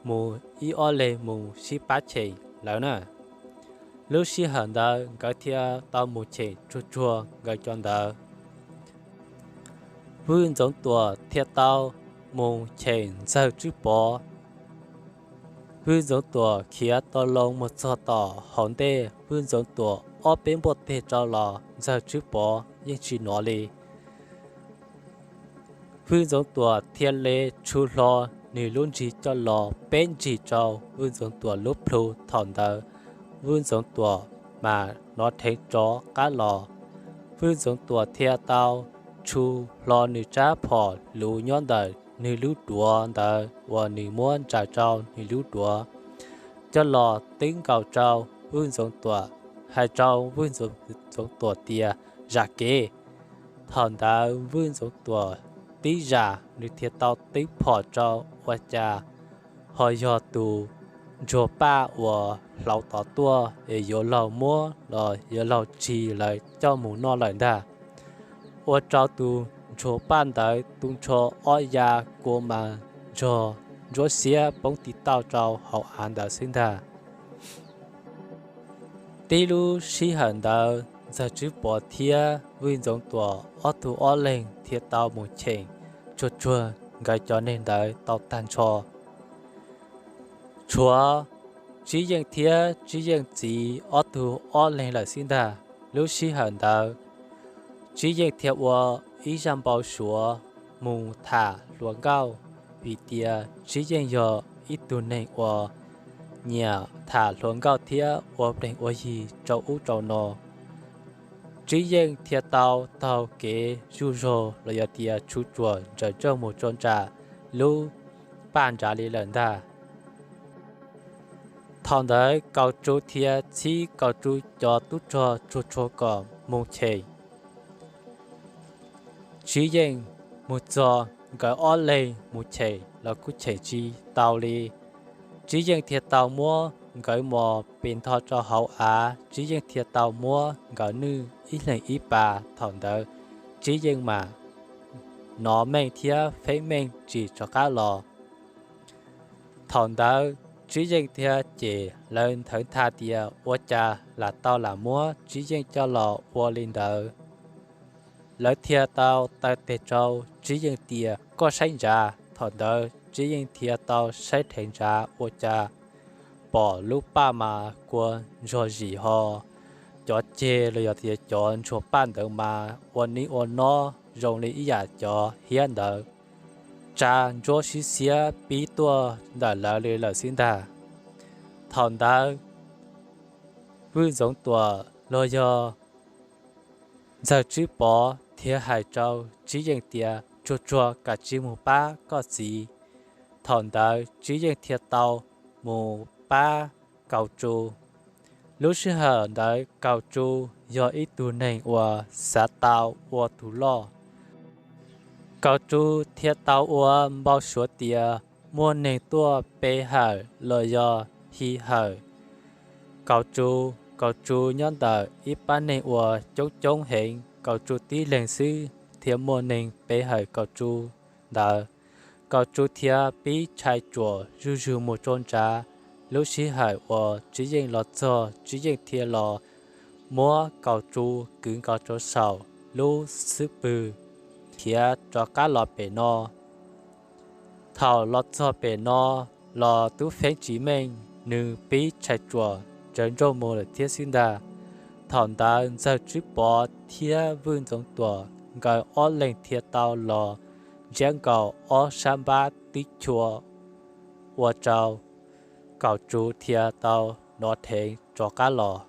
mus ib ob leeg mus sib pab cheem lawv na. Lub sij hawm ntawd nkawd thiaj tau mus cheem tsuag tsuag nkawd cov ntawd. Vwj Ntxoov Tuam thiaj tau mus cheem Ntxawg Tswb Pov. Vwj Ntxoov Tuam khiav tau loo mus txog tom hauv ntej, Vwj Ntxoov Tuam ob peb npuaj teg rau los Ntxawg Tswb Pov yeej tsis hnov li. Vwj Ntxoov Tuam thiaj li tshu hlo nws lub nrig coj los peb nrig rau Vwj Ntxoov Tuam lub plhu. Thaum ntawd Vwj Ntxoov Tuam mas hnov rheev rov qab los. Vwj Ntxoov Tuam thiaj tau tshu hlo nws rab phom luv nyob ntawm nws lub duav ntawd uas nws muab ntsaws rau nws lub duav coj los tib nkaus rau Vwj Ntxoov Tuam, hais rau Vwj Ntxoov Tuam tias, Zam kev. Thaum ntawd Vwj Ntxoov Tuam tib zam, nws thiaj tau tib phom rau ua cas ho yog tus ntsuag paj uas hlauv tod tuaj es yuav luag muab los yuav luag ris lawv coj mus noj lawm ntag. Ua rau tus ntsuag paj ntawd tu nrho ob ya kua mas ntsog ntsuab xiab poob ti tauj rau hauv av ntawd xwb ntag. Tib lub sij hawm ntawd Ntxawg Tswb Pov thiab Vwj Ntxoov Tuam ob tug ob leeg thiaj tau mus cheem tsuag tsuag nkawd cov neeg ntawd tau tag nrho. Tshuav Tsib Yeej thiab Tsib Yeej txiv ob tug ob leeg lawm xwb ntag. Lub sij hawm ntawd Tsib Yeej thiaj ua ib zaj npau suav mus tham hluas nkauj, vim tias Tsib Yeej yog ib tug neeg uas nyiam tham hluas nkauj thiab ua plees ua yig rau ub rau no. Tsib Yeej thiaj tau taug kev zuj zog los yog tias tshuj tsuam ntsawm ntsoog mus rau nram lub paj nrad li lawm ntag. Thaum ntawd Kaus Tsu thiaj txhib Kaus Tsu cov tub rog tsuag tsuag kom mus cheem Tsib Yeej. Mus txog, nkawd ob leeg mus cheem los kuj cheem tsis tau li. Tsib Yeej thiaj tau muab nkawd mos pes ntho rau hauv av, Tsib Yeej thiaj tau muab nkawd nwj ib leeg ib pas. Thaum ntawd Tsib Yeej mam nov meej thiab feeb meej tsim rov qab los. Thaum ntawd Tsib Yeej thiaj cem lawv nthawv ntha tias ua cas lam tau lam muab Tsib Yeej coj los ua li ntawd. Lawv thiaj tau taw tes rau Tsib Yeej tias koj saib ntsav. Thaum ntawd Tsib Yeej thiaj tau saib rheev ntsav ua cas pom lub paj mas kua ntsuag zim ho, cov ceg los yog tias cov ntsuag paj ntawd mas ua nib ua nob zoo li ib yam cov hiab ntawd tsa ntsuab sib xiab pib tuaj ntawm lawv li lawm xwb ntag. Thaum ntawd Vwj Ntxoov Tuam los yog Ntxawg Tswb Pov thiaj hais rau Tsib Yeej tias tsuag tsuag kav tsij mus pab koj txiv. Thaum ntawd Tsib Yeej thiaj tau mus pab Kaus Tsu. Lub sij hawm ntawd Kaus Tsu yog ib tug neeg uas xav tau ua tus loj. Kaus Tsu thiaj tau ua npau suav tias muaj neeg tuaj pe hawm los yog hi hawm Kaus Tsu. Kaus Tsu nyob ntawm ib pab neeg uas coob coob heev, Kaus Tsu tib leeg xwb thiaj muaj neeg pe hawm Kaus Tsu ntawd. Kaus Tsu thiaj pib tshais tsuam zuj zus mus rau nrad. Lub sij hawm uas Tsib Yeej los txog, Tsib Yeej thiaj los muab Kaus Tsu kwv nkaus rau saum lub xub pwg, khiav rov qab los pem no. Thaum los txog pem no los tub feeb tsis meej, nws pib tshais tsuam tsawv nroj mus lawm thiab xwb ntag. Thaum ntawd Ntxawg Tswb Pov thiab Vwj Ntxoov Tuam nkawd ob leeg thiaj tau los ntsiab nkaus ob sab npab tib chua ua rau Kaus Tsu thiaj tau nov rheev rov qab los.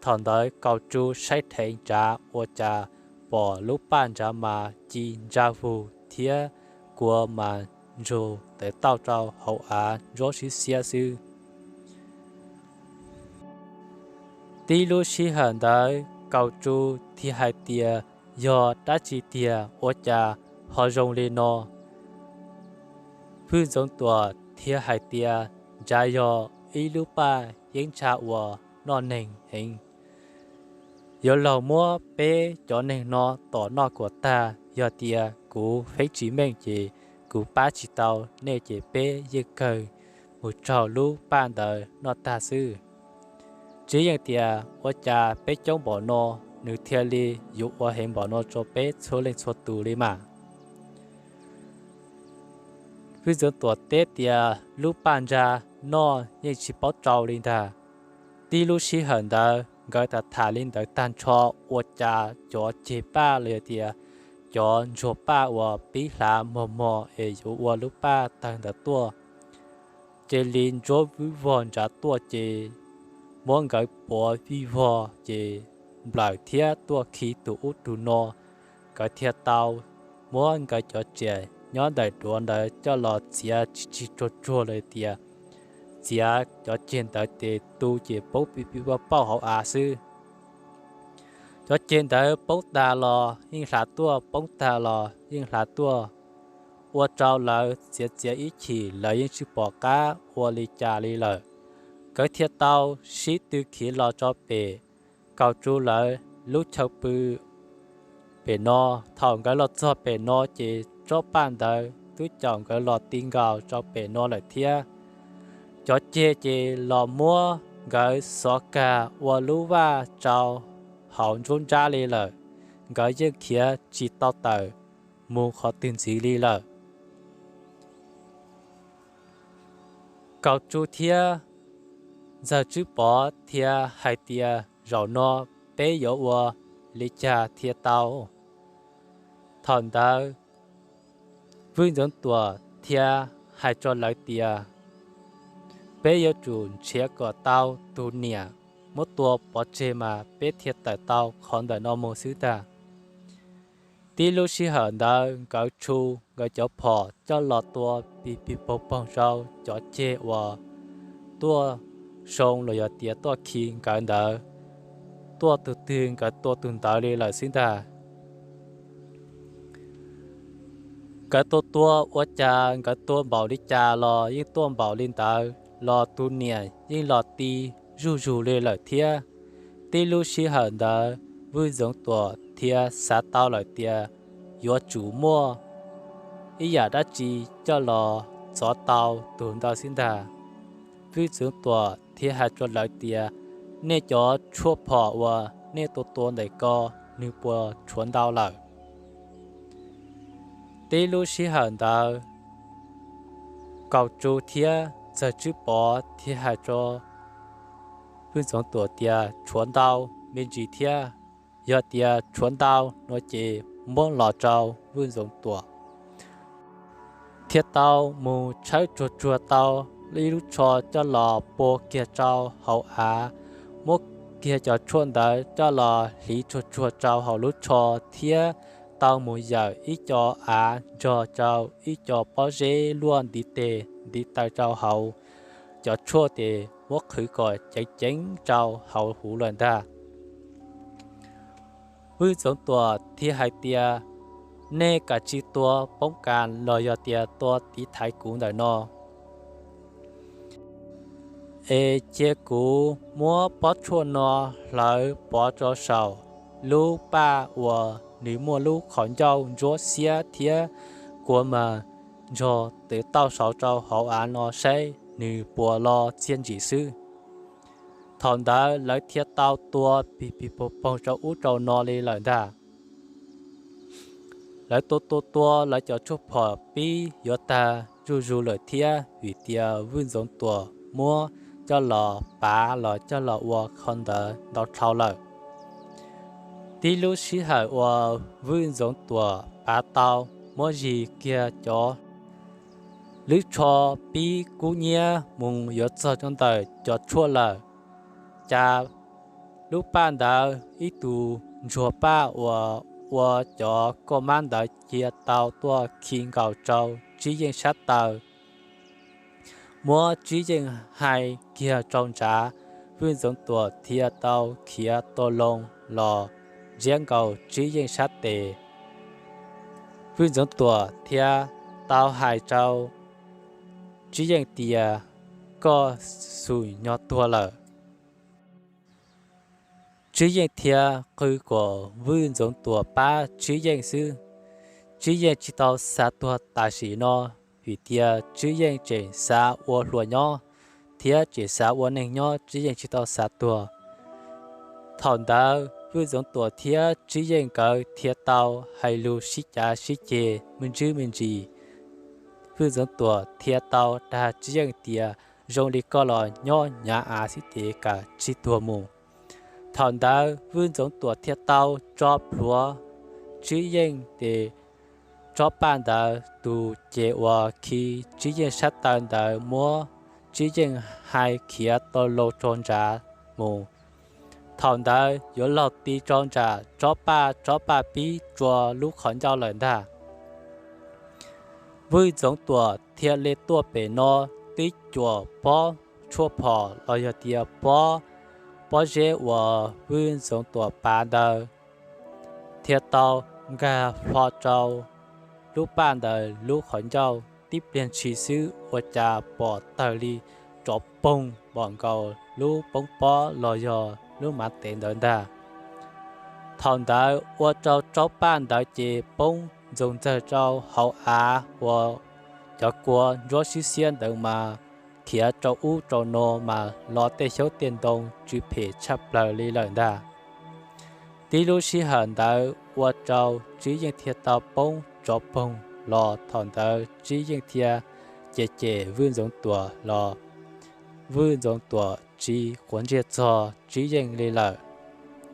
Thaum ntawd Kaus Tsu saib rheev nrad ua cas pom lub paj nrad mas ci ntsa vug thiab kua mas ntsug tawv tauj rau hauv av ntsuab sib xiab xwb. Tib lub sij hawm ntawd Kaus Tsu thiaj hais tias yog dab tsi tiag ua cas ho zoo li no. Vwj Ntxoov Tuam thiaj hais tias nrad yog ib lub paj yeeb ntsha uas noj neeg heev. Yuav laug muab peb cov neeg no tom noj kom tag, yog tias kuv feeb tsis meej ces kuv pab tsis tau nej ces peb yeej kawg mus raug lub paj ntawd noj tag xwb. Tsib Yeej tias ua cas peb coob npaum no, nws thiaj li yuav ua heev npaum no rau peb txhua leej txhua tus li mas. Vwj Ntxoov Tuam teb tias lub paj nrad noj yeej tsis paub rau li ntag. Tib lub sij hawm ntawd nkawd tham tham li ntawd tag nrho ua cas cov ceg paj los yog tias cov ntsuag paj uas pib hlav mos mos es yuav ua lub paj tawg ntawd tuaj cia li ntsuab vwb vog nrad tuaj ces muab nkawd puav vij vog ces nplawm thiab tuaj khi tus ub tus no. Nkawd thiaj tau muab nkawd cov riam nyob ntawm duav ntawd coj los txiav tsis tsis tsuag tsuag li tias txiav cov ceg ntawd ces tu ces poob pib pib pauj pauj hauv av xwb. Cov ceg ntawd poob tag los yeej hlav tuaj, poob tag los yeej hlav tuaj, ua rau lawv txiav txiav ib chim lawv yeej tsis pom qab ua li cas li lawm. Nkawd thiaj tau sib tw khiav los rau pem Kaus Tsu lawv lub chaw pw pem no. Thaum nkawd los txog pem no ces tsob paj ntawd twb caum nkawd los ti nkaus rau pem no lawm thiab. Cov ceg ces los muab nkawd xov kag ua lub vaj rau hauv nruab nrab li lawm. Nkawd yeej khiav tsis tau tawm mus qhov twg ntxiv li lawm. Kaus Tsu thiab Ntxawg Tswb Pov thiaj hais tias zaum no peb yuav ua li cas thiaj tau. Thaum ntawd Vwj Ntxoov Tuam thiaj hais rau lawv tias peb yuav tsum nrhiav kom tau tus niam muab tua pov tseg mas peb thiaj tawm tau qhov ntawm no mus xwb ntag. Tib lub sij hawm ntawd nkawd tshu nkawd cov phom coj los tua pig pig poog poog rau cov ceg uas tuaj zoo los yog tias tuaj khi nkawd ntawd, tuaj tus twg nkawd tua tus ntawd li lawm xwb ntag. Nkawd tua tua ua cas nkawd tua npaum li cas los yeej tuaj npaum li ntawd los tus niam yeej los ti zuj zus li lawm thiab. Tib lub sij hawm ntawd Vwj Ntxoov Tuam thiaj xav tau lawm tias yuav tsum muaj ib yam dab tsi coj los txov tau tus ntawd xwb ntag. Vwj Ntxoov Tuam thiaj hais rau lawv tias, nej cov tshuaj phom uas nej tua tua ntawm ko, nws puas tshuav ntau lawm? Tib lub sij hawm ntawd Kaum Tsu thiab Ntxawg Tswb Pov thiaj hais rau Vwj Ntxoov Tuam tias tshuav ntau me ntsis thiab. Yog tias tshuav ntau no ces muab los rau Vwj Ntxoov Tuam thiaj tau mus tshawb tsuag tsuag tau ib lub tsho coj los pua kiag rau hauv av, muab kiag cov tshuaj ntawd coj los hliv tsuag tsuag rau hauv lub tsho thiab tau mus yawm ib co av nrog rau ib co pob zeb luaj ntiv tes ntiv taw rau hauv cov tshuaj ces muab qhwv kom ceev ceev rau hauv huv lawm ntag. Vwj Ntxoov Tuam thiaj hais tias, nej kav tsij tua poob kas los yog tias tua tiv thaiv kuv ntawm no, es cia kuv muab pob tshuaj no hlawv pov rau saum lub paj uas nws muaj lub qhov ncauj ntsuab xiab thiab kua mas nrog tawm tauj saud rau hauv av no saib nws puas lo txiaj ntsim xwb. Thaum ntawd lawv thiaj tau tua pig pig poog poog rau ub rau no li lawm ntag. Lawv tua tua tua lawv cov tshuaj phom pib yuav tag zuj zus lawm thiab vim tias Vwj Ntxoov Tuam muab coj los pav los coj los ua qhov ntawd ntau dhau lawm. Tib lub sij hawm uas Vwj Ntxoov Tuam pav tau, muab zis kiag cov lub tsho pib kub hnyiab mus yuav txog rau ntawm cov tshuaj lawm, cas lub paj ntawd ib tus ntsuag paj uas ua cov koj mab ntawd cia tau tuaj khi nkaus rau Tswb Yeej sab taw, muab Tswb Yeej hais kiag rau nrad. Vwj Ntxoov Tuam thiaj tau khiav tua loo los ntsiab nkaus Tswb Yeej sab tes. Vwj Ntxoov Tuam thiaj tau hais rau Tswb Yeej tias, koj xum nyo tuag lawm. Tswb Yeej thiaj qw kom Vwj Ntxoov Tuam pab Tswb Yeej xwb. Tswb Yeej tsis tau xav tuag tam sim no, vim tias Tswb Yeej tseem xav ua hluas nyob thiab tseem xav ua neeg nyob, Tswb Yeej tsis tau xav tuag. Thaum ntawd Vwj Ntxoov Tuam thiab Tswb Yeej nkawd thiaj tau hais lus sib cav sib ceg me ntsis me ntsis. Vwj Ntxoov Tuam thiaj tau dag Tswb Yeej tias, zoo li koj los nyob hnyav av xwb ces kav tsij tuag mus. Thaum ntawd Vwj Ntxoov Tuam thiaj tau tso plhuav Tswb Yeej tes tsob paj ntawd, tus ces uas khi Tswb Yeej sab taw ntawd muab Tswb Yeej hais khiav tau loo rau nrad mus. Thaum ntawd yuav laug ti rau nram tsob paj, tsob paj pib tsua lub qhov ncauj lawm ntag. Vwj Ntxoov Tuam thiaj li tuaj pem no, tib cuam pob tshuaj phom los yog tias pob, pob zeb uas Vwj Ntxoov Tuam pav ntawd thiaj tau nkag hlo rau lub paj ntawd lub qhov ncauj. Tib pliag ntshis xwb ua cas pom tawg li tsov poog npom nkaus lub poob pob los yog lub mav tev ntawd ntag. Thaum ntawd ua rau tsob paj ntawd ces poob ntxoog ntxawg rau hauv av uas cov kua ntsuab sib xiab ntawd mas khiav rau ub rau no mas lo tej xyoob tej ntoo tsw phem tshaj plaws li lawm ntag. Tib lub sij hawm ntawd ua rau Tswb Yeej thiaj tau poob tsov poog los, thaum ntawd Tswb Yeej thiaj cem cem Vwj Ntxoov Tuam los Vwj Ntxoov Tuam tsis quav ntsej txog Tswb Yeej li lawm,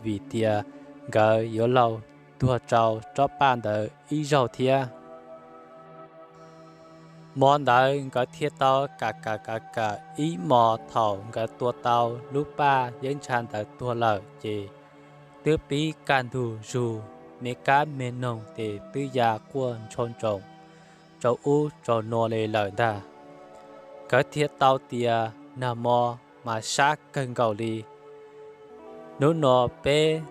vim tias nkawd yuav laug tuag rau tsob paj ntawd ib zaug thiab. Hmo ntawd nkawd thiaj tau kam kam kam kam ib hmos, thaum nkawd tua tau lub paj yeeb ntsha ntawd tuag lawm ces twb pib kaj ntug zug, me kab me noog ces twb ya quaj ntshoo ntsoom rau ub rau no li lawm ntag. Nkawd thiaj tau tias nag hmo mas sab kawg nkaus li. Hnub no peb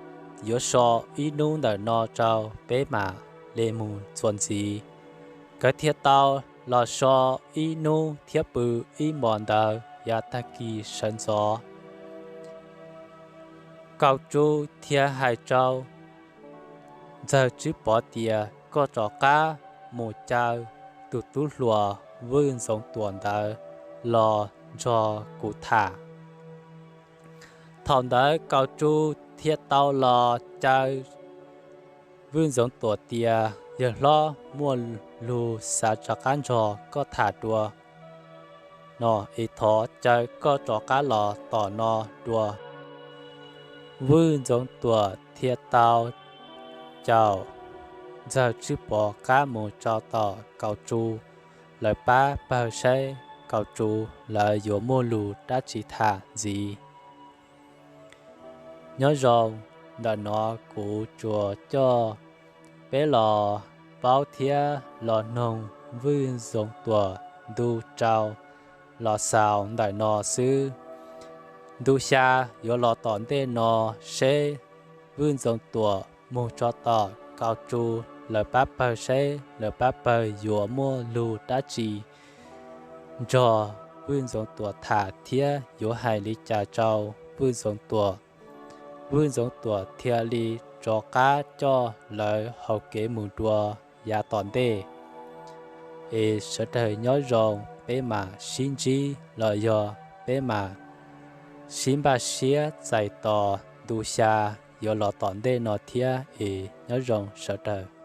yuav so ib hnub ntawm no rau peb mam li mus txuas ntxiv. Nkawd thiaj tau los so ib hnub thiab pw ib hmos ntawd yav tag kis sawv ntxov. Kaus Tsu thiaj hais rau Ntxawg Tswb Pov tias, Koj rov qab mus caw tus tub hluas Vwj Ntxoov Tuam ntawd los nrog kuv tham. Thaum ntawd Kaus Tsu thiaj tau los caw Vwj Ntxoov Tuam tias, Yawg hlob, muaj lus xav rov qab nrog koj tham dua no es thov caw koj rov qab los tom no dua. Vwj Ntxoov Tuam thiaj tau caum Ntxawg Tswb Pov qab mus rau tom Kaus Tsu lawv pab pawg saib Kaus Tsu lawv yuav muaj lus dab tsi tham ntxiv. Nyob zoo, ntawm no kuv tsuas coj peb los paub thiab los noog Vwj Ntxoov Tuam ntu rau los xaus ntawm no xwb. Ntu xya yuav los tom ntej no seb Vwj Ntxoov Tuam mus tso tom Kaus Tsu lawv pab pawg seb lawv pab pawg yuav muaj lus dab tsi nrog Vwj Ntxoov Tuam tham thiab yuav hais li cas rau Vwj Ntxoov Tuam. Vwj Ntxoov Tuam thiaj li rov qab coj lawv hauv kev mus dua yav tom ntej. Es sawv daws nyob zoo, peb mam sib ntsib los yog peb mam sib npaj siab txais tos ntu xya yuav los tom ntej no thiab es nyob zoo sawv daws.